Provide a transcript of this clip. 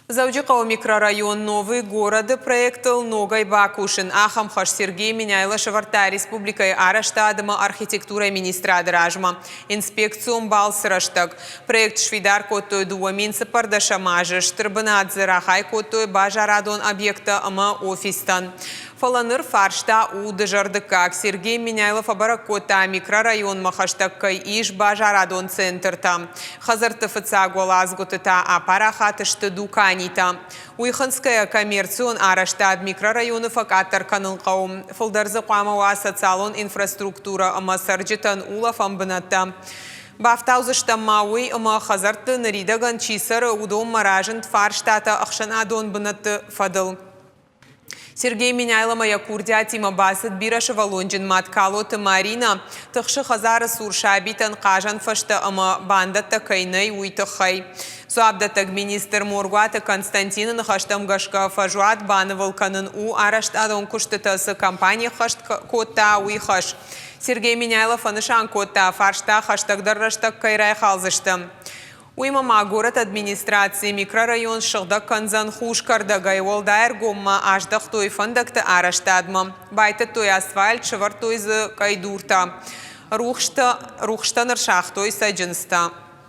Дзӕуджыхъӕуы микрорайон Новый город-ы проектыл ногӕй бакусын. Ахӕм хӕс Сергей Меняйло сӕвӕрдта республикӕйы арӕзтад ӕмӕ архитектурӕйы министрады размӕ инспекцион балцы рӕстӕг. Проект сфидар кодтой 2014 азы, стыр бынат дзы рахай кодтой базарадон объекттӕ ӕмӕ офистӕн. Фӕлӕ ныр фарста у дызӕрдыггаг. Сергей Меняйло фӕбӕрӕг кодта, микрорайонмӕ хӕстӕг кӕй ис базарадон центртӕ. Хӕдзӕртты фыццаг уӕладзгуыты та апарахат сты дуканитӕ. Уый хынцгӕйӕ коммерцион арӕзтад микрорайоны фӕкъаддӕр кӕнын хъӕуы. Фылдӕр дзы хъуамӕ уа социалон инфраструктурӕ ӕмӕ цӕрджытӕн улӕфӕн бынӕттӕ. Бафтаудзыстӕм ма уый, ӕмӕ хӕдзӕртты ныридӕгӕн чи цӕры, уыдонмӕ разынд фарстатӕ ӕхсӕнадон бынӕтты фӕдыл. Сергей Меняйломӕ йӕ курдиатимӕ бацыд бирӕсывӕллонджын мад Калоты Маринӕ. Тыхсы хӕдзары цур сабитӕн хъазӕн фӕзтӕ ӕмӕ бандӕттӕ кӕй нӕй, уый тыххӕй. Дзуапдӕттӕг министр Моргуаты Константины ныхӕстӕм гӕсгӕ фӕзуат банывыл кӕнын у арӕзтадон куыстытӕ цы компани ӕххӕст кодта, уый хӕс. Сергей Меняйло фӕнысан кодта, фарста хӕстӕгдӕр рӕстӕг кӕй райхалдзысты. Уыимӕ ма горӕты администрацийы микрорайон ссыгъдӕг кӕндзӕн хус кӕрдӕгӕй, уӕлдай ӕргом ма аздӕхтой фӕндӕгты арӕзтадмӕ. Байтыдтой асфальт, сӕвӕрдтой дзы къӕйдуртӕ. Рухстӕ, рухстӕн ӕрсагътой цӕджындзтӕ.